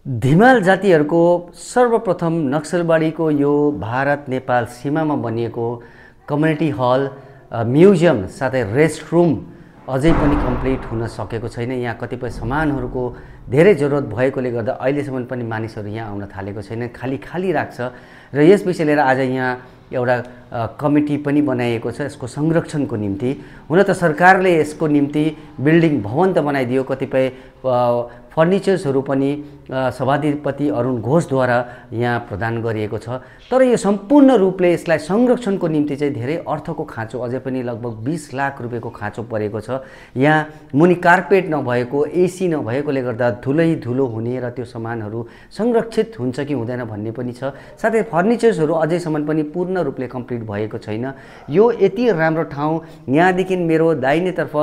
धिमाल जातिहरूको सर्वप्रथम नक्सलबाडीको यो भारत नेपाल सीमामा बनिएको कम्युनिटी हल, म्युजियम साथै रेस्टरुम अझै पनि कम्प्लिट हुन सकेको छैन। यहाँ कतिपय सामानहरूको धेरै जरुरत भएकोले गर्दा अहिलेसम्म पनि मानिसहरू यहाँ आउन थालेको छैन, खाली राख्छ। र यस विषय लिएर आज यहाँ एउटा कमिटी पनि बनाइएको छ यसको संरक्षणको निम्ति। हुन त सरकारले यसको निम्ति बिल्डिङ भवन त बनाइदियो, कतिपय फर्निचर्सहरू पनि सभाधिपति अरुण घोषद्वारा यहाँ प्रदान गरिएको छ। तर यो सम्पूर्ण रूपले यसलाई संरक्षणको निम्ति चाहिँ धेरै अर्थको खाँचो, अझै पनि लगभग 20 लाख रुपियाँको खाँचो परेको छ। यहाँ मुनि कार्पेट नभएको, एसी नभएकोले गर्दा धुलो हुने र त्यो सामानहरू संरक्षित हुन्छ कि हुँदैन भन्ने पनि छ। साथै फर्निचर्सहरू अझैसम्म पनि पूर्ण रूपले कम्प्लिट भएको छैन। यो यति राम्रो ठाउँ, यहाँदेखि मेरो दाहिनेतर्फ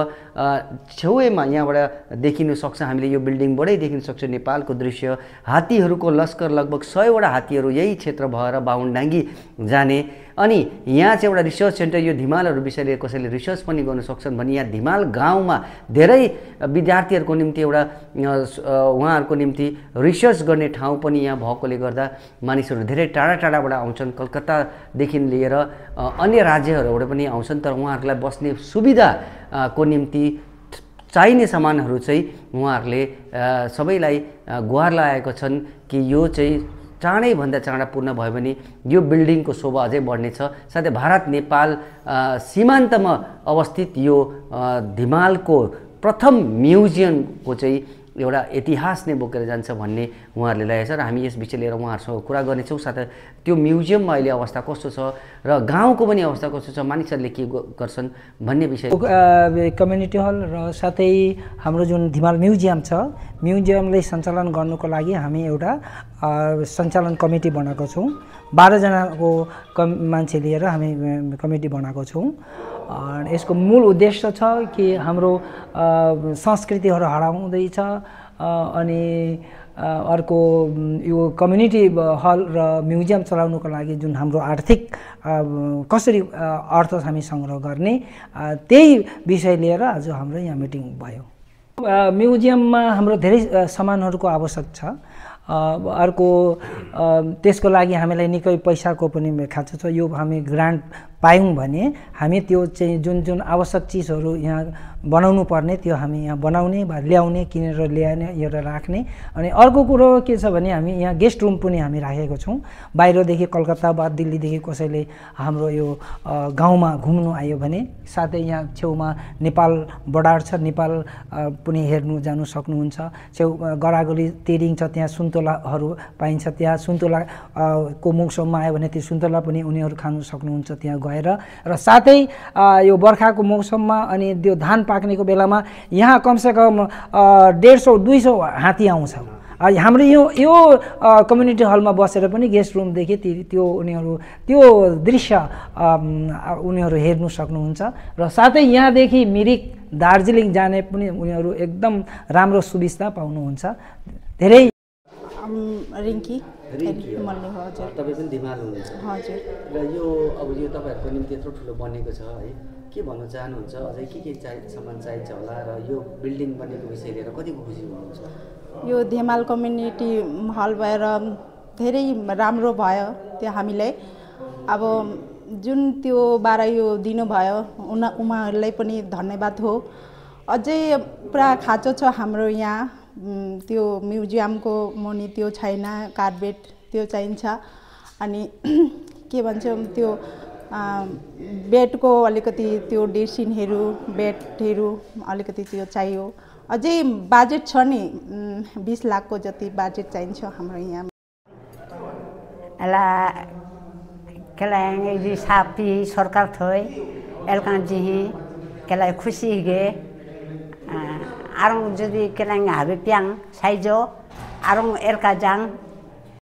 छेउमा यहाँबाट देखिन सक्छ, हामीले यो बिल्डिङबाटै देखिन सक्छ नेपालको दृश्य। हात्तीहरूको लस्कर, लगभग 100 वटा हात्तीहरू यही क्षेत्र भएर बाहुनडाङ्गी जाने। अनि यहाँ चाहिँ एउटा रिसर्च सेन्टर, यो धिमालहरू विषयले कसैले रिसर्च पनि गर्न सक्छन् भने यहाँ धिमाल गाउँमा धेरै विद्यार्थीहरूको निम्ति एउटा उहाँहरूको निम्ति रिसर्च गर्ने ठाउँ पनि यहाँ भएकोले गर्दा मानिसहरू धेरै टाढाबाट आउँछन्। कलकत्तादेखि लिएर अन्य राज्यहरूबाट पनि आउँछन्, तर उहाँहरूलाई बस्ने सुविधाको निम्ति चाहिने सामानहरू चाहिँ उहाँहरूले सबैलाई गुहार लगाएको छन् कि यो चाहिँ चाँडैभन्दा चाँडा पूर्ण भयो भने यो बिल्डिङको शोभा अझै बढ्नेछ। साथै भारत नेपाल सीमान्तमा अवस्थित यो धिमालको प्रथम म्युजियमको चाहिँ एउटा इतिहास नै बोकेर जान्छ भन्ने उहाँहरूले लागेको छ। र हामी यस विषय लिएर उहाँहरूसँग कुरा गर्नेछौँ। साथै त्यो म्युजियममा अहिले अवस्था कस्तो छ र गाउँको पनि अवस्था कस्तो छ, मानिसहरूले के गर्छन् भन्ने विषय। कम्युनिटी हल र साथै हाम्रो जुन धिमाल म्युजियम छ, म्युजियमलाई सञ्चालन गर्नुको लागि हामी एउटा सञ्चालन कमिटी बनाएको छौँ। 12 जनाको मान्छे लिएर हामी कमिटी बनाएको छौँ। यसको मूल उद्देश्य छ कि हाम्रो संस्कृतिहरू हराउँदैछ अनि अर्को यो कम्युनिटी हल र म्युजियम चलाउनुको लागि जुन हाम्रो आर्थिक कसरी अर्थ हामी सङ्ग्रह गर्ने, त्यही विषय लिएर आज हाम्रो यहाँ मिटिङ भयो। म्युजियममा हाम्रो धेरै सामानहरूको आवश्यक छ। अर्को त्यसको लागि हामीलाई निकै पैसाको पनि खाँचो छ। यो हामी ग्रान्ट पायौँ भने हामी त्यो चाहिँ जुन आवश्यक चिजहरू यहाँ बनाउनु पर्ने त्यो हामी यहाँ बनाउने वा ल्याउने, किनेर ल्याउने, एउटा राख्ने। अनि अर्को कुरो के छ भने हामी यहाँ गेस्ट रुम पनि हामी राखेको छौँ। बाहिरदेखि कलकत्ता वा दिल्लीदेखि कसैले हाम्रो यो गाउँमा घुम्नु आयो भने, साथै यहाँ छेउमा नेपाल बर्डर छ, नेपाल पनि हेर्नु जानु सक्नुहुन्छ। छेउ गरागली तेरिङ छ, त्यहाँ सुन्तलाहरू पाइन्छ। त्यहाँ सुन्तला को मौसममा आयो भने त्यो सुन्तला पनि उनीहरू खानु सक्नुहुन्छ त्यहाँ गएर। र साथै यो बर्खाको मौसममा अनि त्यो धान पाक्नेको बेलामा यहाँ कमसेकम 150-200 हात्ती आउँछ। हाम्रो यो कम्युनिटी हलमा बसेर पनि गेस्ट रुमदेखि त्यो उनीहरू त्यो दृश्य उनीहरू हेर्नु सक्नुहुन्छ। र साथै यहाँदेखि मिरिक, दार्जिलिङ जाने पनि उनीहरू एकदम राम्रो सुविस्ता पाउनुहुन्छ। धेरै रिङ्की मल्ले हो। हजुर, तपाईँ पनि धिमाल हुनुहुन्छ। हजुर। र यो अब यो तपाईँहरूको निम्ति यत्रो ठुलो बनेको छ है, के भन्न चाहनुहुन्छ? अझै के सामान चाहिन्छ होला र यो बिल्डिङ बनेको विषय लिएर कति खुसी हुनुहुन्छ? यो धिमाल कम्युनिटी हल भएर धेरै राम्रो भयो। त्यो हामीलाई अब जुन त्यो 12 यो दिनुभयो उहाँहरूलाई पनि धन्यवाद हो। अझै पुरा खाँचो छ हाम्रो यहाँ त्यो म्युजियमको मुनि त्यो छैन, कार्पेट त्यो चाहिन्छ। अनि के भन्छौँ त्यो बेडको अलिकति त्यो ड्रेसिङहरू, बेडहरू अलिकति त्यो चाहियो। अझै बजेट छ नि 20 लाखको जति बजेट चाहिन्छ हाम्रो यहाँ। एला केलाएंगे जी सापी सरकार थोय एलका जी केला खुशी गे आरंग जदि केलांग हाबे प्यांग साइजो आरंग एलका जांग